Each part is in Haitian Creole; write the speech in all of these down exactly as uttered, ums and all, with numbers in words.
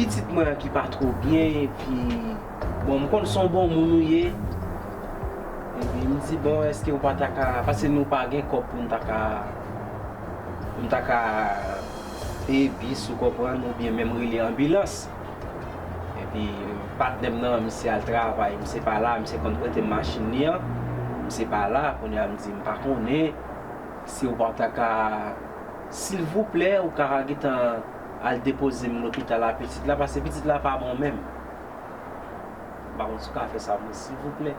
Pitit mwen an ki pa twò byen, epi, bon, m konn se yon bon moun ou ye. Epi m di, bon, èske ou pa ta ka, paske nou pa gen kòb pou n ta ka, pou n ta ka peye bis, ou konprann, oubyen menm rele anbilans. Epi, patnè m nan, misye al travay, misye pa la, misye konn prete m machin li an, misye pa la, kounye a m di, m pa konnen si ou pa ta ka, silvouplè, ou ka gentan al depoze m lopital a pitit la, paske pitit la pa bon menm. M pa konn si w ka fè sa pou mwen, silvouplè.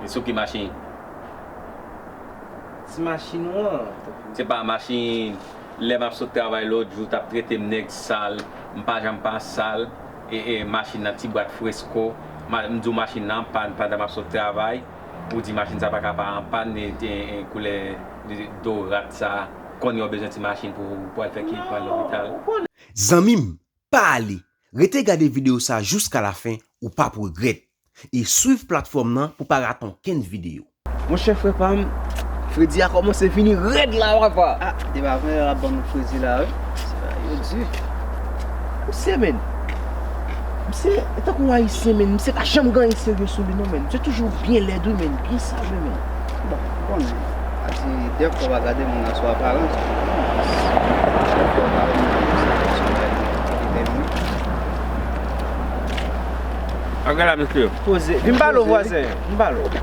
E sou ki machin? Ti machin ou an. Se pa machin, lè m ap sot travay lòt jou, t ap trete m nèg sal, m pa janm pa sal, e, e machin nan ti bwat fresko, ma, m di w machin nan anpàn pandan m ap sot travay, ou di machin sa pa ka pa anpàn, e, e, e koulè dorat sa, kounye a w bezwen ti machin pou, pou al fè ki, pou al lopital. Zanmi m, pa ale! Rete gade videyo sa jiska lafen, ou p ap regrèt. E swiv platfòm nan pou pa rate okenn videyo. Monchè frè pa m, fredi a kòmanse vini rèd la papa. Ah, depi avan yo ap ban nou fredi la wi. Yo di. Misye menn. Misye e tankou yon ayisyen menn, misye pa janm gen anyen serye sou li non menn. Misye toujou byen lèd wi menn, byen sal wi menn. Bon, bon, a di dèfwa w pa gade moun nan sou aparans. Dèfwa w pa wè moun nan sou aparans. Ak gala mesye. Poze. Vin pale w vwazen. Vin pale w.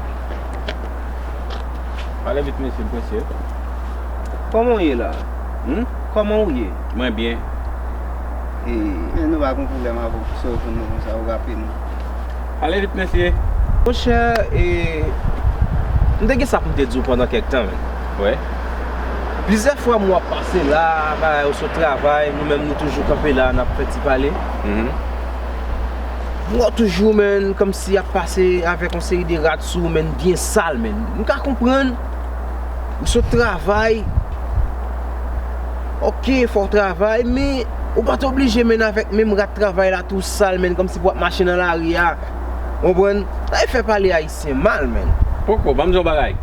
Pale vit mesye, m prese. Kòman w ye la? Hmm? Kòman w ye? Mwen byen. E, men nou pa gen pwoblèm avè w pou se reponn nou konsa, ou rape nou. Pale vit mesye. Monchè, e, m te gen sa pou m te di w pandan kèk tan menm. Wi. Plizyè fwa m wè w ap pase la, bagay ou sot travay, nou menm nou toujou kanpe la, n ap fè ti pale. Mhm. M wè w toujou, menn, kòmsi y ap pase avèk yon seri de rad sou ou, menn, byen sal, menn. M ka konprann, m sot travay, oke, fò w travay, men ou pa t oblije, menn, avèk menm rad travay la tou sal, menn, kòmsi pou w ap mache nan lari a. Konprann? Sa e fè pale ayisyen mal, menn. Poko, ban m di w yon bagay.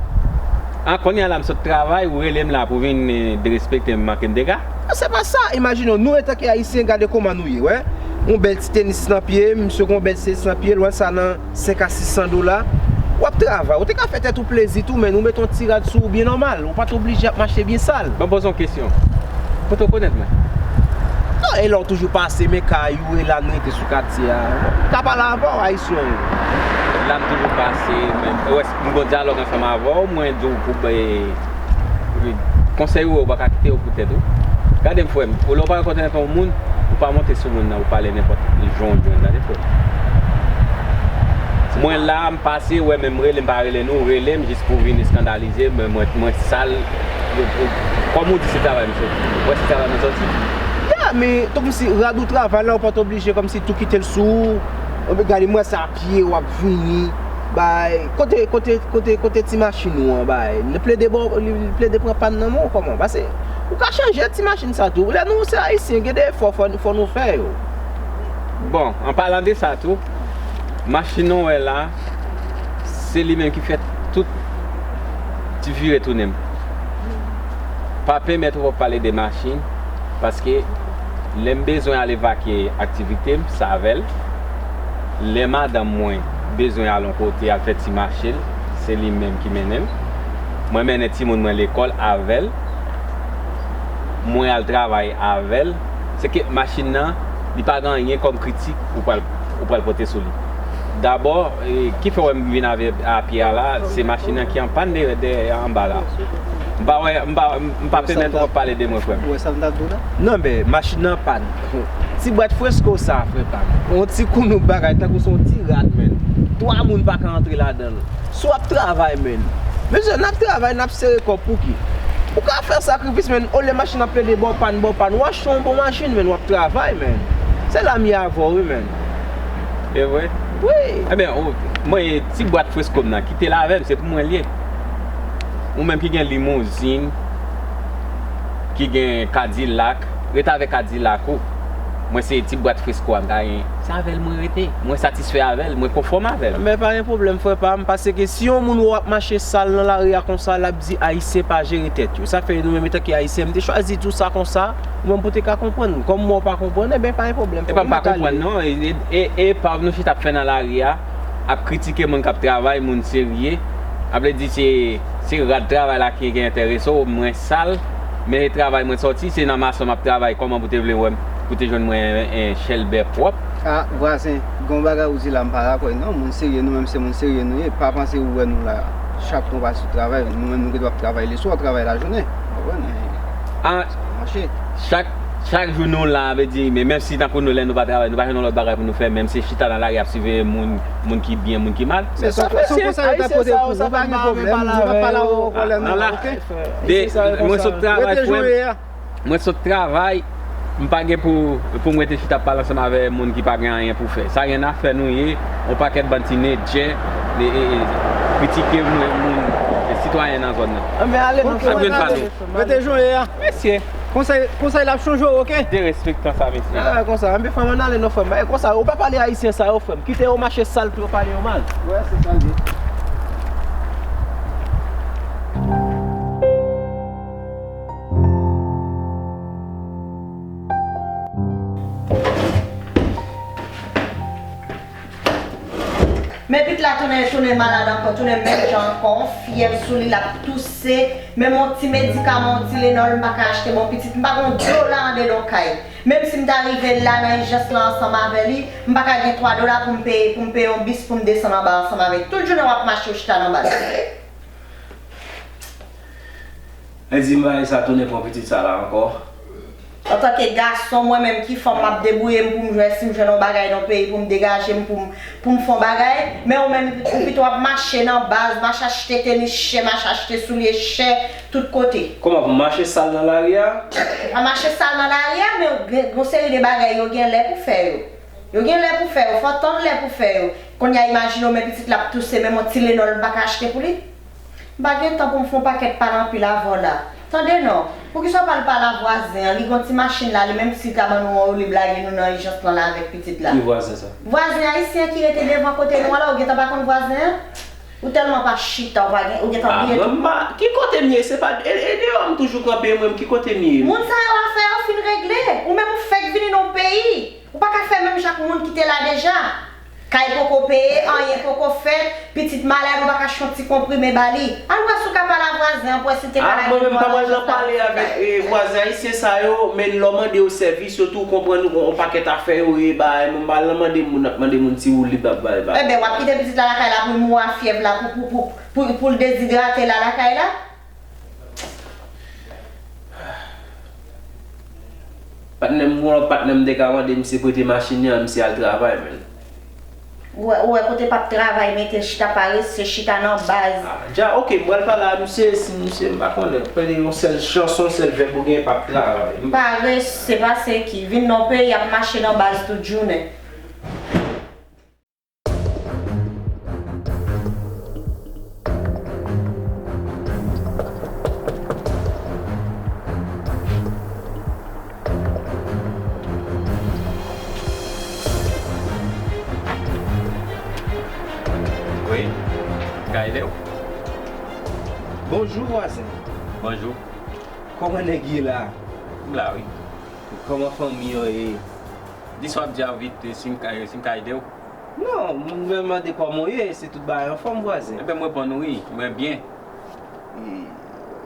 An, kounye a la m sot travay, ou rele m la pou vin, eh, derespekte m, manke m dega? Se pa sa, imajine w, nou antanke ayisyen, gade kòman nou ye, wè. Yon bèl ti tenis nan pye, misye gen yon bèl tenis nan pye l, wè sa nan senk a sis san dola. W ap travay, ou te ka fè tèt ou plezi tou, menn, ou mete yon ti rad sou ou byen nòmal, ou pa t oblije ap mache byen sal. Ban m poze w yon kesyon. Kote w konèt mwen? Non, e lè w toujou pase men kay ou, e la n rete sou katye a. Ka pale avè w, ayisyen yo. La m toujou pase, men, wè, m gon dyalòg ansanm avè w, mwen di w pou, e, konsèy ou, ou pa ka kite yo pou tèt ou. Gade m, frè m, ou lè w pa rekonèt yon moun, ou pa monte sou moun nan, ou pale nenpòt jan w jwenn, gade, frè m. Mwen la, m pase, wè, men m rele, m pa rele nou, ou rele m jis pou vin eskandalize m, mwen, mwen sal, kòm ou di, se travay m soti. Ou wè se travay m soti? Ya, men, tankou si rad ou travay la, ou pa t oblije kòmsi tou kite l sou ou. Gade, m wè se a pye w ap vini. Bay, kote, kote, kote, kote ti machin ou an, bay? Li plede ba w, li, li plede pran pàn nan men w kòman? Paske ou ka chanje ti machin sa tou. Lè nou se ayisyen, gen de efò fò, fò nou fè yo. Bon, an palan de sa tou, machin ou wè la, se li menm ki fè tout ti vire tounen m. Pa pèmèt ou pale de machin, paske lè m bezwen al evakye aktivite m, se avè l. Lè madanm mwen bezwen al yon kote, al fè ti mache l, se li menm ki mennen m. Mwen mennen timoun mwen lekòl avè l. Mwen al travay avè l. Se ke machin nan, li pa gen anyen kòm kritik ou pral, ou pral pote sou li. Dabò, e, ki fè w wè m vin avè a pye a la, se machin nan ki an pàn dèyè, dèyè anba la. M pa wè, m pa, m pa pèmèt w ap pale de mwen, frè m. Ou wè sa m t ap di w la? Non, men, machin nan pàn. Ti bwat fresko sa, frè pa m. Yon ti kounou bagay, tankou se yon ti rad, menn. Twa moun pa ka antre ladan l. Si w ap travay, menn. Mezanmi, n ap travay, n ap sere kòb pou ki? Ou ka fè sakrifis, menn. Olye machin ap plede ba w pàn, ba w pàn. Ou achte yon bon machin, menn, w ap travay, menn. Se la m ye avè w, wi, menn. E vre? Wi. Ebyen, ou, mwen, ti bwat fresko m nan, kite l avè m, se pou mwen l ye. Ou menm ki gen limouzin, ki gen kadilak, ret avèk kadilak ou. Mwen se ti bwat fresko a m ta gen. Se avè l mwen rete. Mwen satisfè avè l, mwen konfòm avè l. Men pa gen pwoblèm, frè pa m, paske si yon moun wè w ap mache sal nan lari a konsa, l ap di Ayisyen pa jere tèt yo. Sa fè nou menm, etanke Ayisyen, m te chwazi di w sa konsa, ou menm pou te ka konprann. Kòm mwen w pa konprann, ebyen pa gen pwoblèm, frè m, nou ka ale. E pa m pa konprann, non. E, e, e pa nou chita ap fè nan lari a, ap kritike moun k ap travay, moun serye. A vle di se, se rad travay la ki gen enterese w, mwen sal, men e travay mwen sòti, se nan mason m ap travay, kòman pou te vle wè m, pou te jwenn mwen en, en chèlbè pwòp. A, vwazen, gen yon bagay ou di la m pa dakò, non, moun serye, nou menm se moun serye nou ye, pa panse ou wè nou la, chak tan w pa sot travay, nou menm nou gen dwa ap travay leswa, travay lajounen, w konprann? A, sa pa mache. Chak, chak jou nou la, vle di, men menm si tankou nou lè nou pa travay, nou pa jwenn yon lòt bagay pou nou fè, menm se chita nan lari ap siveye moun, moun ki byen, moun ki mal. Men sa, se konsa yo ta pote pou ou, pa gen pwoblèm, nou pa pale avè w ankò lè nou la, oke? Mwen sot travay, frè m. Mwen sot travay, m pa gen pou, pou m rete chita ap pale ansanm avè moun ki pa gen anyen pou fè. Sa gen afè nou ye, yon pakèt bann ti nedjè, e, e, e, kritike moun, moun, e, sitwayen nan zòn nan. Anben ale non, frè m. Rete jan w ye a. Mesye. Konsèy, konsèy la ap chanje w, oke? Derespektan sa, mesye. A, konsa, anben frè m, ann ale non, frè m. E konsa, ou pa pale ayisyen sa yo, frè m. Kite yo mache sal pou yo pale yo mal. Wè, se sa l ye. Men pitit la tounen, tounen malad ankò, tounen menm jan ankò, yon fyèv sou li, l ap touse, menm yon ti medikaman, yon Tylenol, m pa ka achte ban pitit, m pa gen yon dola andedan kay. Menm si m ta rive la nan ijans lan ansanm avè li, m pa ka gen twa dola pou m peye, pou m peye yon bis pou m desann anba ansanm avè l. Tout jounen w ap mache w chita nan baz. Endimaye sa tounen pran pitit sa la ankò. Antanke gason, mwen menm ki fanm, m ap debouye m pou m jwenn, si m jwenn yon bagay nan peyi pou m degaje m, pou m, pou m fè yon bagay. Men ou menm, ou pito ap mache nan baz, mache achte tenis chè, mache achte soulye chè, tout kote. Kòman pou m mache sal nan lari a? Pa mache sal nan lari a, men gen yon seri de bagay yo gen lè pou fè yo. Yo gen lè pou fè yo, fò w tann lè pou fè yo. Kounye a imajine w, men pitit la ap touse, menm yon Tylenol m pa ka achte pou li. M pa gen tan pou m fè yon pakèt pale anpil avè w la. Tande non, poukisa w pa al pale a vwazen an? Li gen yon ti machin la, li menm si l ta ban nou yon olib lage nou nan ijans lan la avèk pitit la. Ki vwazen sa? Vwazen ayisyen ki rete devan kote nou an la, ou gentan pa konn vwazen an? Ou tèlman pa chita, ou pa gen, ou gentan bliye tout. A, mwen m pa, ki kote m ye? Se pa, e, e deyò m toujou kanpe, mwen, ki kote m ye? Moun sa yo afè yo fin regle, ou menm ou fèk vini nan yon peyi. Ou pa ka fè menm jan ak moun ki te la deja. Kay poko peye, anyen poko fèt, pitit malad, ou pa ka achte yon ti konprime ba li. Al wè si w ka pale a vwazen an pou wè si l te ka lage nou an nan ijans la pou fè kay. A, mwen menm m pa pral nan pale avèk, e, vwazen ayisyen sa yo, men lè w mande yo sèvis, yo tou konprann yon pakèt afè yo ye, bagay, mwen m pa pral nan mande moun, ap mande moun ti woulib ap bay, bay. Enben, w ap kite pitit la lakay la pou l mouri a fyèv la, pou, pou, pou, pou, pou l dezidrate la lakay la? Patnè m, gon lòt patnè m te ka mande misye prete machin li an, misye al travay, menn. Ou wè, ou wè kote p ap travay, mete chita parese, chita nan baz. A, dja, oke, m pral pale a misye, si misye, m pa konnen, pede yon sèl chanson, sèl vèb ou gen, p ap travay. Parese, se pa se ki, vin nan peyi, ap mache nan baz tout jounen. Wi, ka ede w? Bonjou, vwazen. Bonjou. Kòman nèg ye la? M la, wi. Kòman fanmi yo ye? Di sa w ap di a vit, si m ka, si m ka ede w. Non, m vle mande kòman w ye, si tout bagay anfòm, vwazen. Enben, m reponn ou wi, mwen byen. E,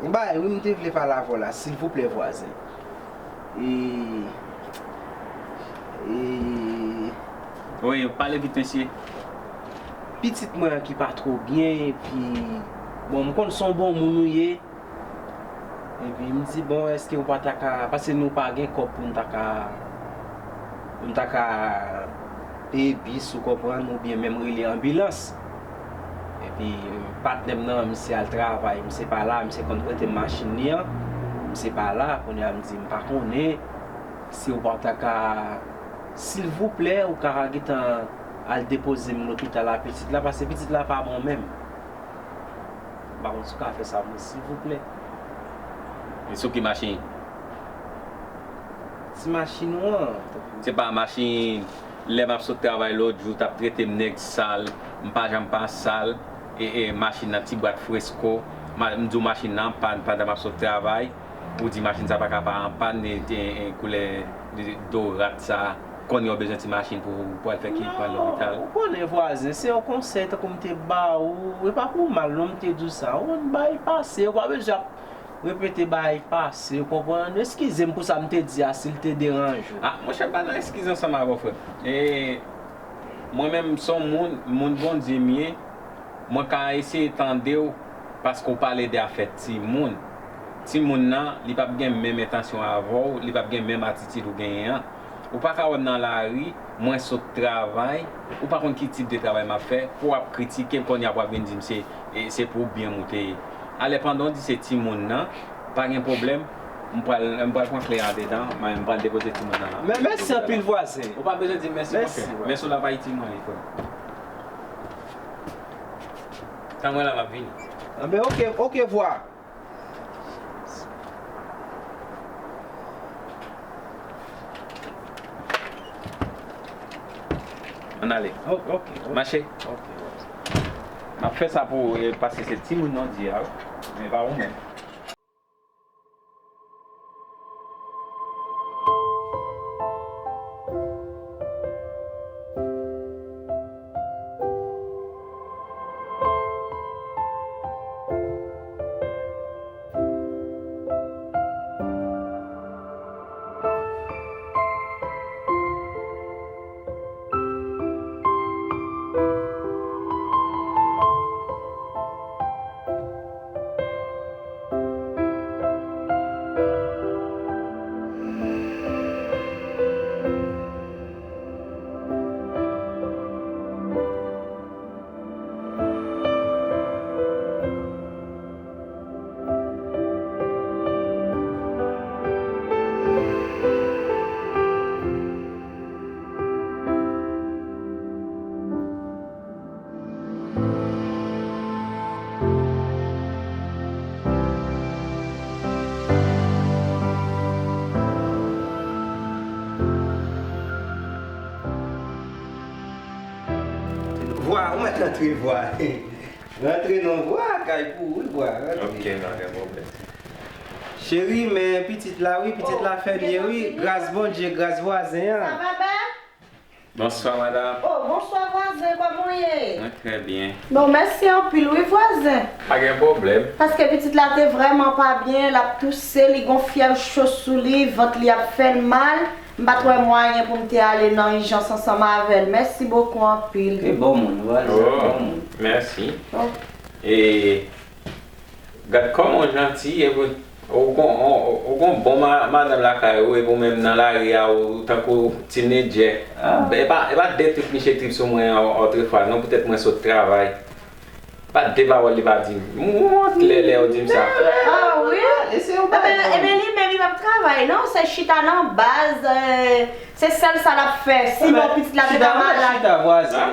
yon bagay wi, m te vle pale avè w la, silvouplè, vwazen. E, e, wi, pale vit, mesye. Pitit mwen an ki pa twò byen, epi, bon, m konn se yon bon moun ou ye. Epi m di, bon, èske ou pa ta ka, paske nou pa gen kòb pou n ta ka, pou n ta ka peye bis, ou konprann, oubyen menm rele anbilans. Epi, patnè m nan, misye al travay, misye pa la, misye konn prete m machin li an, misye pa la, kounye a m di, m pa konnen si ou pa ta ka, silvouplè, ou ka gentan al depoze m lopital a pitit la, paske pitit la pa bon menm. M pa konn si w ka fè sa pou mwen, silvouplè. E sou ki machin? Machin ou an. Se pa machin, lè m ap sot travay lòt jou, t ap trete m nèg sal, m pa janm pa sal, e, e machin nan ti bwat fresko, ma, m di w machin nan anpàn pandan m ap sot travay, ou di machin sa pa ka pa anpàn, e, e, e koulè dorat sa, kounye a w bezwen ti machin pou, pou al fè ki, pou al lopital. Ou konnen vwazen, se yon konsèy tankou m te ba ou, e pa pou mal non m te di w sa, ou konn bagay pase, ou pa bezwen ap repete bagay pase, ou konprann? Eskize m pou sa m te di a si l te deranje w. Ah, monchè, pa nan eskize ansanm avè w, frè m. E mwen menm, se yon moun, moun Bondye m ye, mwen ka eseye tande w paske w pale de afè timoun. Timoun nan, li p ap gen menm entansyon avè w, li p ap gen menm atitid ou genyen an. Ou pa ka wè m nan lari, mwen sot travay, ou pa konn ki tip de travay m ap fè, pou w ap kritike m, kounye a pou w ap vin di m se, e, se pou byen m ou te ye. Alè, pandan w di se timoun nan, pa gen pwoblèm, m pral, m pral pran kle andedan, mwen, m pral depoze timoun nan la. Men, mèsi anpil, vwazen. Ou pa bezwen di m mèsi, monchè. Mèsi. Mèsi w la pa itil mwen, frè. Tann mwen la, m ap vini. Anben, oke, oke, vwa. Ann ale. O-, oke, oke. Mache. Oke, oke. M ap fè sa pou ou, e, paske se timoun nan w di a, wi. Men pa ou menm. Vwa, ou mèt antre, vwa. Rantre non, vwa, kay pou ou, vwa, rantre. Ok, pa gen pwoblèm. Cheri, men pitit la, wi, pitit la fèmye, wi. Gras Bondye, gras vwazen an. Sa va, bèl? Bonswa, madanm. Oh, bonswa, vwazen, kòman w ye? Mwen trè byen. Bon, mèsi anpil, wi, vwazen. Pa gen pwoblèm. Paske pitit la te vrèman pa byen, l ap touse, li gon fyèv cho sou li, vant li ap fè l mal. M pa t wè mwayen pou m te ale nan ijans ansanm avè l. Mèsi bokou anpil. Li bon moun, vwazen, bon moun. Oh, mèsi. Oh. E gad kòman w janti, epi w gon, w, w gon bon ma-, madanm lakay ou, epi w menm nan lari a, ou tankou tinedjè. Ah. E pa, e pa de trip misye trip sou mwen an, otrefwa, non, poutèt mwen sot travay. Pa de pawòl li pa di m. M wont lè, lè w di m sa. Ah, wi? Ebyen, ebyen, li menm, li p ap travay, non? Se chita nan baz, eh, se sèl sa l ap fè. Sinon, pitit la te ka malad.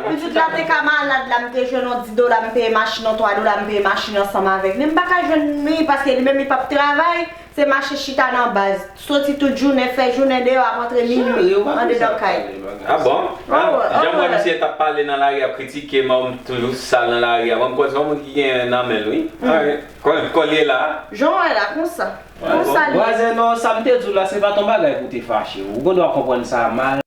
Pitit la te ka malad, la, m te jwenn yon dis dola, m peye machin, yon twa dola, m peye machin ansanm avèk li. M pa ka jwenn li, paske li menm, li p ap travay. Se mache chita nan baz. Soti tout jounen, fè jounen deyò, ap antre minui andedan kay. Ah bon? Jan m wè misye t ap pale nan lari, ap kritike m, m toujou sal nan lari a. Bon, m kwè se yon moun ki gen nan men l, wi. Kò, kò l ye la. Jan w wè la, konsa. Konsa l ye. Vwazen, non, sa m te di w la, se pa t yon bagay pou w te fache. Ou gendwa konprann sa mal.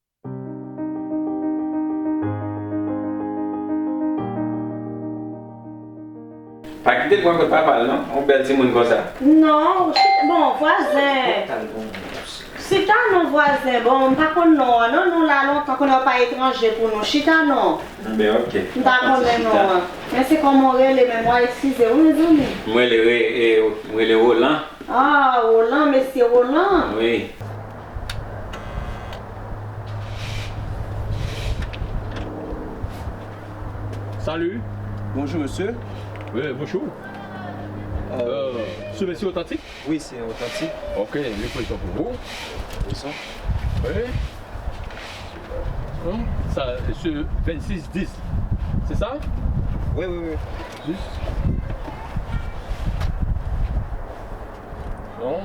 Pa kite l pran kote papa l non, yon bèl timoun konsa. Non, chita, bon, vwazen. Chita non, vwazen. Bon, m pa konn non an, non, nou la lontan, konnen w pa etranje pou nou. Chita non. Enben, ok. M pa konnen non an. Men se kòman w rele, men mwen eskize wi, mezanmi. Mwen rele, e, mwen rele Roland. Ah, Roland, mesye Roland. Wi. Salut. Bonjour, monsieur. Oui, bonjour. Euh, ce monsieur authentique? Oui, c'est authentique. Ok, je prie pour vous. Oui, ça. Oui. Hum, ça, c'est vingt-six dix, c'est ça? Oui, oui, oui. Juste. Non.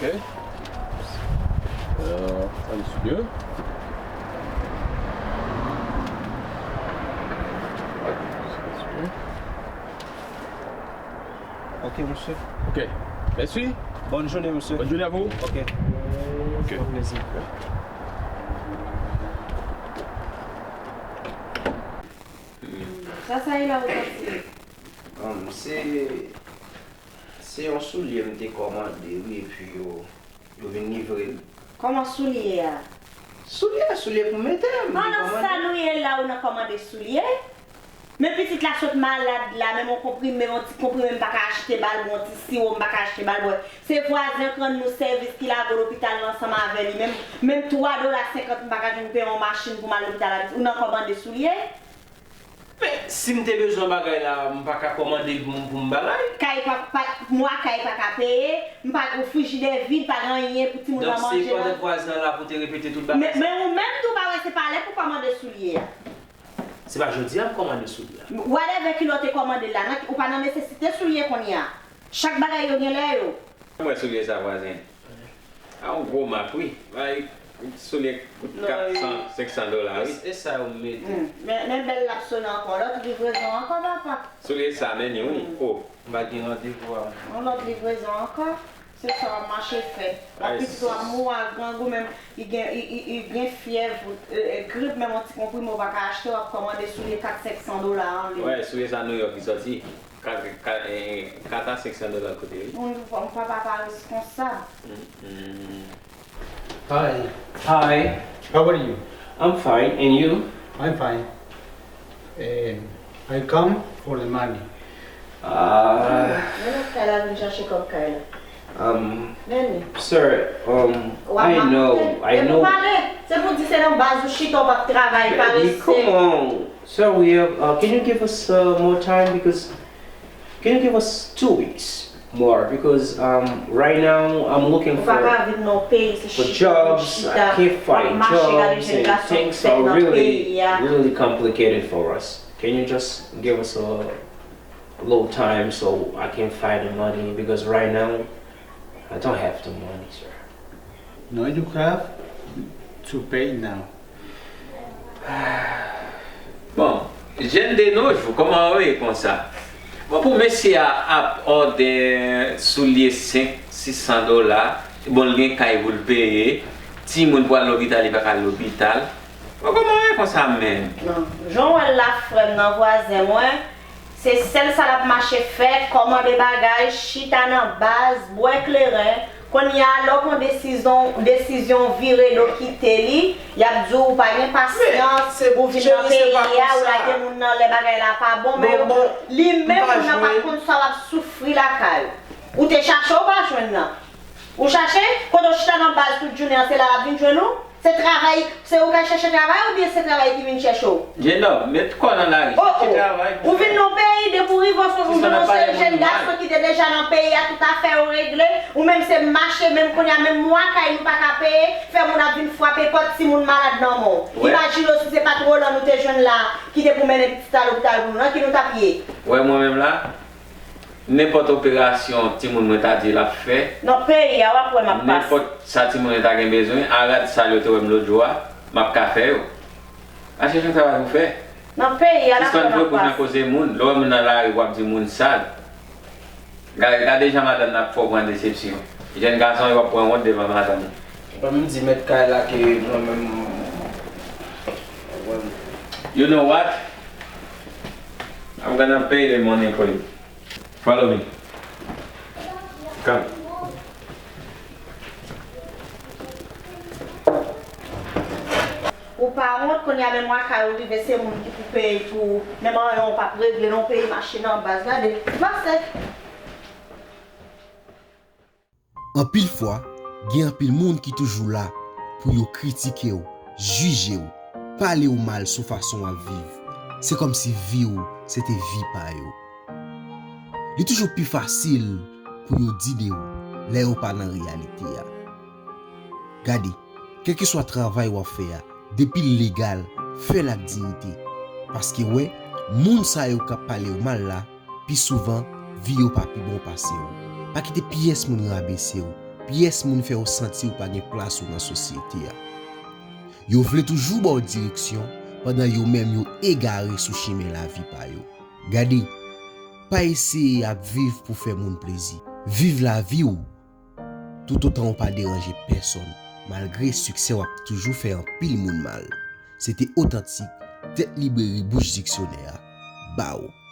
Ok. Euh, un petit peu. Ok, monsieur. Ok. Merci. Bonne journée, monsieur. Bonne journée à vous. Ok. Ok. Au plaisir. Sa, sa e la ou pase? Um, se, se yon soulye m te kòmande, wi, epi yo, yo vin livre l. Kòman soulye a? Soulye, soulye pou mete a, m te kòmande. Pandan sa nou ye la, ou nan kòmande soulye? Men pitit la sot malad la, menm yon konprime, yon ti konprime m pa ka achte ba l bwè, yon ti siwo m pa ka achte ba l bwè. Se vwazen k rann nou sèvis ki lage w lopital la ansanm avè li. Menm, menm twa dola senkant m pa ka jwenn peye yon machin pou m al lopital la. Ou nan kòmande soulye? Men, si m te bezwen bagay la, m pa ka kòmande l pou m, pou m ba l? Kay pa, pa, mwa kay pa ka peye, m pa, yon frijidè vid, pa gen anyen pou timoun nan manje nan. Donk, se pandan vwazen an la pou te repete tout bagay sa? Men, men ou menm tou pa wè se pa lè pou kòmande soulye a. Se pa jodi a m kòmande soulye a. Whatever kilè w te kòmande l la, nan, ou pa nan nesesite soulye kounye a. Chak bagay yo gen lè yo. Mwen soulye sa vwazen. A yon gwo mak, wi. Bay soulye kout kat san, senk san dola, wi. E sa yo mete. Hmm. Men, men bèl l ap sonnen ankò. Lòt livrezon ankò, papa. Soulye sa, men ni, wi. Hmm. O. M pa gen randevou a mwen. Yon lòt livrezon ankò. Se sa w ap mache fè. Ay, pitit w ap mou a grangou, menm li gen, li, li, li gen fyèv, e, e, grip, menm yon ti konprime w pa ka achte, w ap kòmande soulye kat, senk san dola anlè. Wè, soulye sa Nouyòk li sòti. Kat, kat, e, e, kat a senk san dola l koute, wi. Moun, papa pa responsab. Mm, mm. Hi. Hi. How are you? I'm fine. And you? I'm fine. Eh, I come for the money. Ah. Men nèg kay la vin chache kòb kay la. Um, men li. Sir, um, I know, I know. Se pou di se nan baz ou chita w p ap travay, parese. Come on. Sir, we have, uh, can you give us, uh, more time? Because, can you give us two weeks more? Because, um, right now, I'm looking for, for jobs. I can't find jobs, and things are really, really complicated for us. Can you just give us a little time so I can find the money? Because right now, I don't have the money, sir. No, you have to pay now. Bon, jèn de nos jours, kòman w ye konsa? Bon, pou mesye a ap òdè soulye senk, sis san dola, bon, l gen kay pou l peye, timoun pou al lopital, li pa ka al lopital. Bon, kòman w ye konsa menm? Non, jan w wè l la, frè m nan, vwazen mwen, se sèl sa l ap mache fè, kòmande bagay, chita nan baz, bwè kleren. Kounye a, lè w pran desizyon, desizyon vire do kite li, y ap di w ou pa gen pasyans, ou vin nan peyi a, ou lage moun nan lè bagay la pa bon, men li menm moun nan pa t konn sa w ap soufri lakay ou. Ou te chache, ou pa jwenn nan. Ou chache, kote w chita nan baz tout jounen an, se la l ap vin jwenn ou? Se travay, se ou k al chèche travay oubyen se travay ki vin chèche w? Jenòm, met kò w nan lari, chèche travay pou fè. Ou vin nan peyi, depi w rive, ou se yon seri jèn gason ki te deja nan peyi a, tout afè yo regle. Ou menm se mache, menm kounye a, menm mwa kay nou pa ka peye, fè moun ap vin frape pòt, timoun malad nan men w. Imajine w si se pa t Roland nou te jwenn la, ki te pou mennen pitit la lopital pou nou, nan ki nou t ap ye? Wè mwen menm la, nenpòt operasyon timoun mwen ta di l ap fè. Nan peyi a, w ap wè m ap pase. Nenpòt sa timoun yo ta gen bezwen, a rad sal yo te wè m lòt jou a, m ap ka fè yo. Al chèche yon travay pou fè. Nan peyi a, l ap wè m ap pase. Sispann voye bouch nan koze moun. Lè w wè moun nan lari, w ap di moun sal. Gade, gade jan madanm nan ap fè w pran desepsyon. Jèn gason yo ap pran wont devan madanm ou. Ou pa menm di mèt kay la ke mwen menm. You know what? I'm gonna pay the money for you. Follow me. Come. Ou pa wont, kounye a menm mwa kay ou rive, se moun ki pou peye pou ou. Menm anyen ou p ap regle nan peyi mache nan baz. Gade, pase. Anpil fwa, gen anpil moun ki toujou la pou yo kritike w, jije w, pale w mal sou fason w ap viv. Se kòmsi vi w se te vi pa yo. Li toujou pi fasil pou yo di de ou lè yo pa nan reyalite a. Gade, kèlkeswa travay w ap fè a, depi l legal, fè l ak diyite. Paske wè, moun sa yo k ap pale w mal la, pi souvan, vi yo pa pi bon pase w. Pa kite pyès moun rabese w, pyès moun fè w santi w pa gen plas ou nan sosyete a. Yo vle toujou ba w direksyon, pandan yo menm yo egare sou chimen lavi pa yo. Gade, pa eseye ap viv pou fè moun plezi. Viv lavi w, toutotan w pa deranje pèsonn, malgre siksè w ap toujou fè anpil moun mal. Se te Otantik, tèt libreri bouch diksyonè a, ba w.